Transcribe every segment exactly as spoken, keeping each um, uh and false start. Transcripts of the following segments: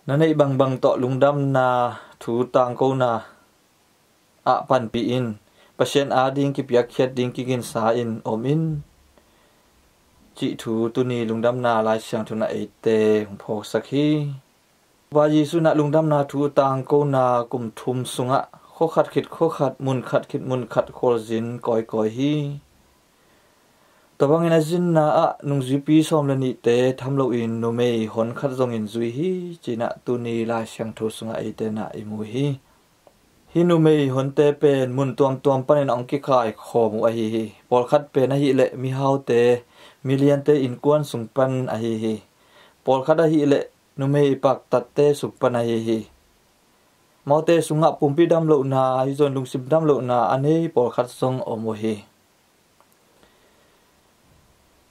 Na neih bangbang tawh lungdamna thu tangkona ah panpih in, Pasian ading kipiakkhiat ding kiginsa in om in, cih thu tuni lungdamna Lai Siangtho in ah eite hong phawksak hi. Topa Jesu in ah lungdamna thu tangkona kum thum sungah khuakhat khit khuakhat, munkhat khit munkhat khualzin kawikawi hi. Tua bangin a zinna ah nungzuipi sawm le nihte tham loin numei hon khat zongin zui hi, ci-in ah tuni Lai Siangtho sungah eite in ah i mu hi. Hih numei honte pen mun tuamtuam panin hong kikaikhawm uh ahi hi. Pawlkhat pen ahih leh mihaute, miliante innkuan sung pan ahi hi. Pawlkhat ahih leh numei paktatte sung pan ahi hi. Amaute sungah pumpi damlohna, ahi zongin lungsim damlohna a nei pawlkhat zong om uh hi.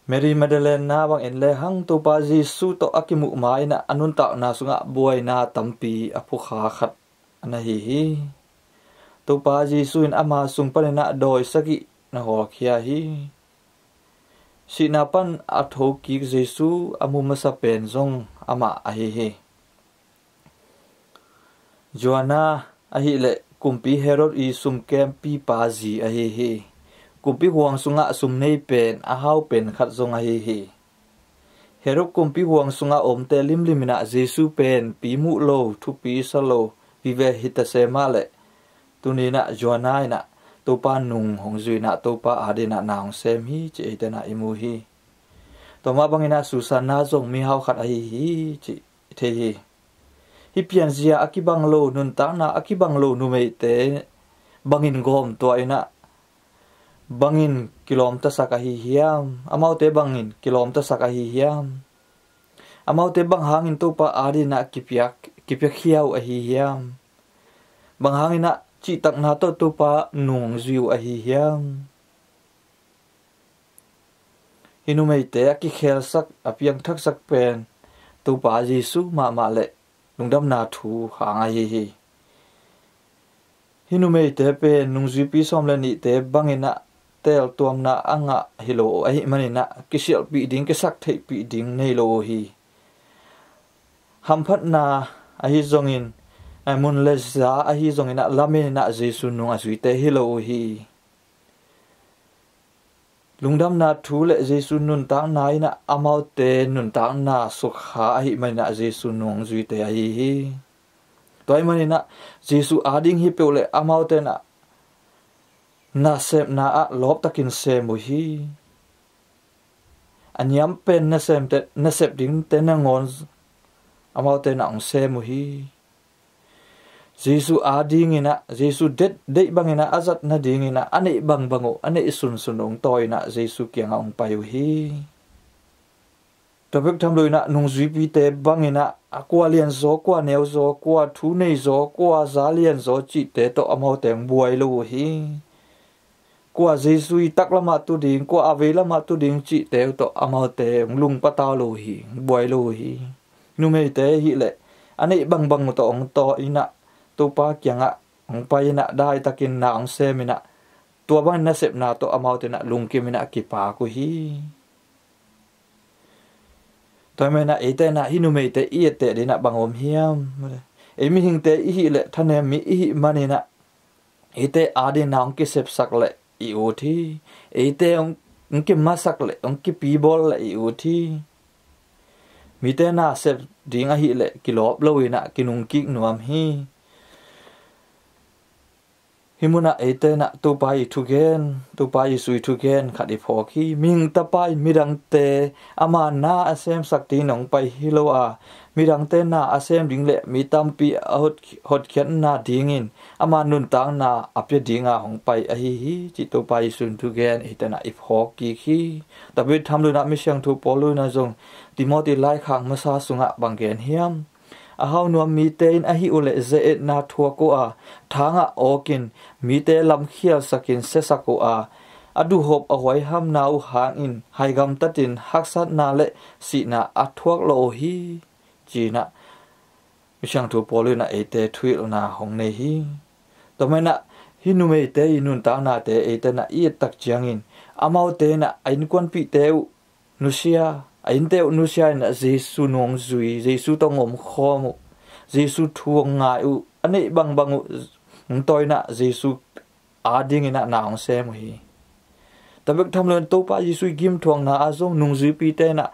Mary Magdalene bangin lehang Topa Jesu tawh a kimuh ma-in ah a nuntakna sungah buaina tampi a phukha khat a na hi hi. Topa Jesu in ama sung panin ah dawi sagih na hawlkhia hi. Sihna pan a thokik Jesu a mu masa pen zong amah ahi hi. Joanna ahih leh Kumpi Herod i sumkempipa zi ahi hi. Kumpi huang sungah sum nei pen a hau pen khat zong ahi hi. Herod kumpi huang sungah omte limlim in ah Jesu pen pi muh lo, thupi sa lo, vive hi ta se mah leh, tuni in ah Joanna in ah Topa nung hong zui in ah Topa ading in ah na hong sem hi, ci eite in ah i mu hi. Tua mah bangin ah Susanna zong mihau khat ahi hi, cih i thei hi. Hih pianzia a kibang lo, nuntakna a kibang lo numeite bangin gawmtuah in ah bangin kilawmtasak ahi hiam? Amaute bangin kilawmtasak ahi hiam? Amaute bang hangin Topa ading in ah kipiak, kipiakhia uh ahi hiam? Bang hangin ah cihtakna tawh Topa nung zui uh ahi hiam? Hih numeite a kikhelsak, a piangthaksak pen Topa Jesu mahmah le lungdamna thu hang ahi hi. Hih numeite pen nungzuipi sawm le nihte bangin ah teeltuamna a ngah hi lo ahih manin ah kisialhpih ding, kisaktheihpih ding nei lo uh hi. Hamphatna ahi zongin, eh, mun le za ahi zongin ah lamen in ah Jesu nung a zuite hi lo uh hi. Lungdamna thu le Jesu nuntakna in ah amaute nuntakna sukha ahih manin ah Jesu nung zuite ahi hi. Tua ahih manin ah Jesu ading hi peuh le amaute in ah nasepna ah lawptakin sem uh hi. A niam pen nasemte, nasep dingte nangawn amaute in ah hong sem uh hi. Jesu ading in ah, Jesu deih, deih bangin ah a zat nadingin ah a neih bangbang uh, a neih sunsun uh hong tawi in ah Jesu kiangah hong pai uh hi. Tua bek tham lo in ah nungzuipite bangin ah a kua lianzaw, kua neuzaw, kua thu neizaw, kua za lianzaw cihte tawh amaute hong buai lo uh hi. Kua Jesu i taklamah tu ding, kua a veilamah tu ding cihte uh tawh amaute hong lungpatau lo uh hi, hong buai lo uh hi. Numeite ahih leh a neih bangbang uh tawh hong tawi in ah Topa kiangah hong pai in ah daitakin na hong sem in ah tua bangin nasepna tawh amaute in ah lungkim in ah kipak uh hi. Tua ahih manin ah eite in ah hih numeite i etteh ding in ah bang om hiam? Ei mihingte i hih leh thanem mi i hih manin ah eite ading in ah hong kisepsak leh i ut hi. Eite hong, hong kimasak leh, hong kipibawl leh i ut hi. Mite nasep ding ahih leh kilawp lo in ah kinungkik nuam hi. Hih munah eite in ah Topa i thugen, Topa Jesu i thugen khat i phawk hi. Mihing Tapa in midangte ama na a semsak dingin hong pai hi lo a, midangte na a sem ding le mi tampi a hot, hotkhiatna dingin ama nuntakna a pia dinga hong pai ahi hi, cih Topa Jesu in thugen eite in ah i phawk kik hi. Tua bek tham lo in ah Misiangtho Paul in ah zong Timothy laikhak masa sungah bang gen hiam? A hau nuam mite in ahih uh leh ze-etna thuak uh a, thangah awkin mite lamkhialsakin siasak uh a, a duhhop a huaihamna uh hangin haigamtatin haksatna le sihna a thuak lo uh hi, ci-in ah Misiangtho Paul in ah eite thuhilhna hong nei hi. Tua manin ah hih numeite i nuntaknate eite in ah i et tak ciangin amaute in ah a innkuanpihte uh nusia, a innte uh nusia in ah Jesu nung zui, Jesu tawh hong omkhawm uh. Jesu thu hong ngai uh, a neih bangbang uh hong tawi in ah Jesu adingin ah na hong sem uh hi. Tua bek tham loin Topa Jesu i gimthuakna ah zong nungzuipite in ah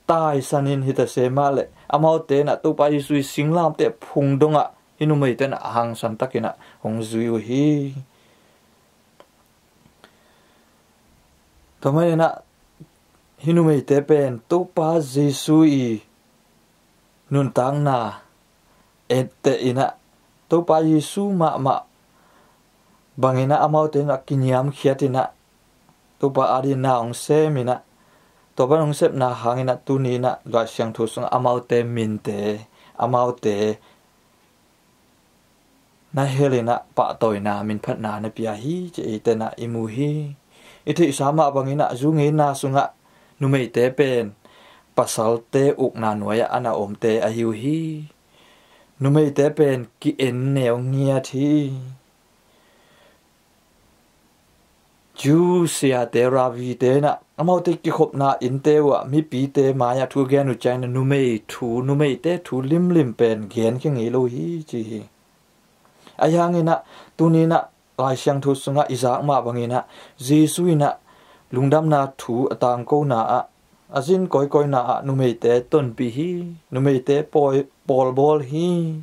taisan in hi ta se mah leh, amaute in ah Topa Jesu i singlamteh phung dongah hih numeite in ah hangsan takin ah hong zui uh hi. Tua manin ah hih numeite pen Topa Jesu i nuntakna etteh in ah, Topa Jesu mahmah bangin ah amaute in ah kiniamkhiat in ah, Topa adingin na hong sem in ah, tua bang hong sepna hangin ah tuni in ah Lai Siangtho sungah amaute minte, amaute na hel in ah pahtawina, minphatna na pia hi ci eite in ah i mu hi. I theihsa mah bangin ah zu ngeina sungah numeite pen pasalte ukna nuai-ah a na omte ahi uh hi. Numeite pen ki-en neu ngiat hi. Jew siate, rabbite in ah amaute kikhopna innte uhah mipite mai-ah thu gen uh ciangin ah numei thu, numeite thu limlim pen genkhia ngei lo hi ci hi. Ahi hangin ah tuni in ah Lai Siangtho sungah i zak mah bangin ah Jesu in ah lungdamna thu a tangkona ah, a zin kawikawina ah numeite tonpih hi, numeite pawi, pawlbawl hi.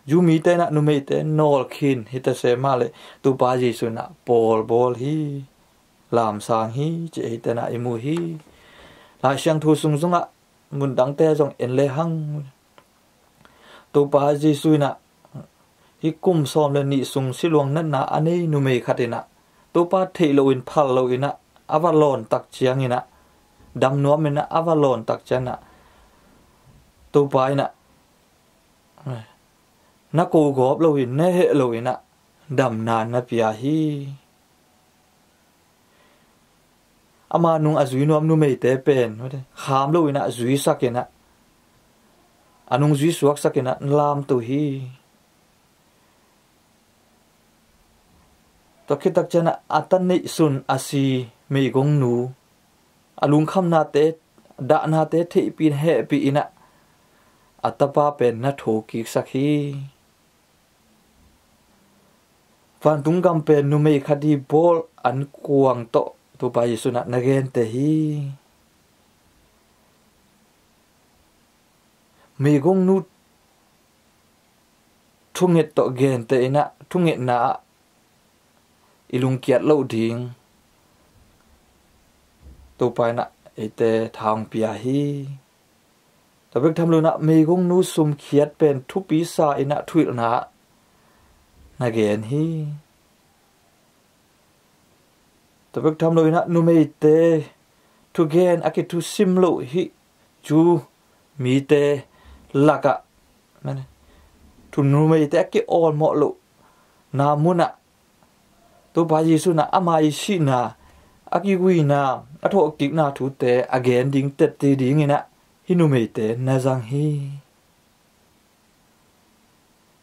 Jew mite in ah numeite nawlkhin hi ta se mah leh, Topa Jesu in ah pawlbawl hi, lamsang hi ci eite in ah i mu hi. Lai Siangtho sung zongah mundangte zong en lehang, Topa Jesu in ah hih kum sawm le nih sung siluang natna a nei numei khat in ah, Topa theih loin, phal loin ah a va lawn tak ciangin ah, dam nuam in ah a va lawn tak ciangin ah, Topa in ah na ko gawp loin, na heh loin ah damna na pia hi. Ama nung a zui nuam numeite pen kham loin ah zuisak in ah, a nung zui suaksak in ah na lamto hi. Tua khit tak ciangin ah a ta neihsun a si meigongnu, a lungkhamnate, dahnate theihpih in, hehpih in ah a tapa pen na thokiksak hi. Vantung gam pen numei khat i bawl an kuang tawh Topa Jesu in ah na gente hi. Meigongnu thunget tawh gente in ah, thungetna ah i lungkiat loh ding Topa in ah eite tha hong pia hi. Tua bek tham loin ah meigongnu sumkhiat pen thupi sa in ah thuhilhna ah na gen hi. Tua bek tham loin ah numeite thugen a kithusim loh hih Jew mite lakah, thu numeite a ki-awlmawh lohna munah Topa Jesu in ah ama i sihna, a kiguina, a thawhkikna thute a gen ding tetti dingin ah hih numeite na zang hi.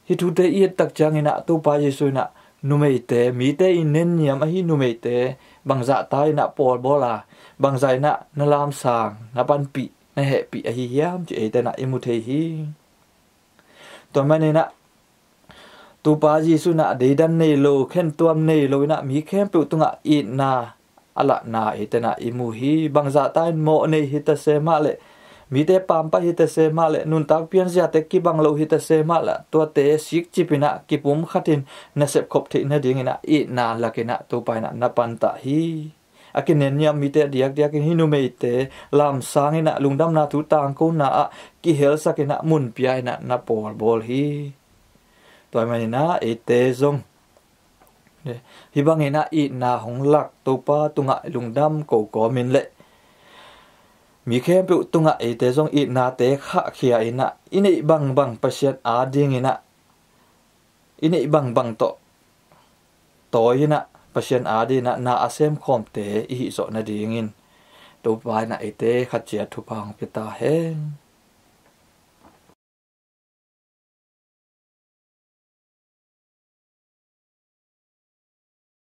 Hih thute i et tak ciangin ah Topa Jesu in ah numeite, mite i nenniam ahi numeite bangzah ta in ah pawlbawl a, bangzah in ah na lamsang, na panpih, na hehpih ahi hiam ci eite in ah i mu thei hi. Tua manin ah Topa Jesu in ah deidan nei lo, khentuam nei lo in ah mi khempeuh tungah itna a lahna eite in ah i mu hi. Bangzah ta in mawh nei hi ta se mah leh, mite pampaih hi ta se mah leh, nuntak pianziate kibang lo hi ta se mah leh, tuate sikcip in ah kipumkhat in na sepkhop theih nadingin ah itna lak in ah Topa in ah na pantah hi. A kinenniam mite a diakdiakin hih numeite lamsang in ah lungdamna thu tangkona ah kihelsak in ah mun pia in ah na pawlbawl hi. Tua manin ah eite zong hih bangin ah itna hong lak Topa tungah lungdam ko kawmin leh, mi khempeuh tungah eite zong itnate khahkhia in ah i neih bangbang Pasian adingin ah, i neih bangbang tawh tawi in ah Pasian adingin ah na a semkhawmte i hih zawh nadingin Topa in ah eite khat ciat thupha hong pia ta hen.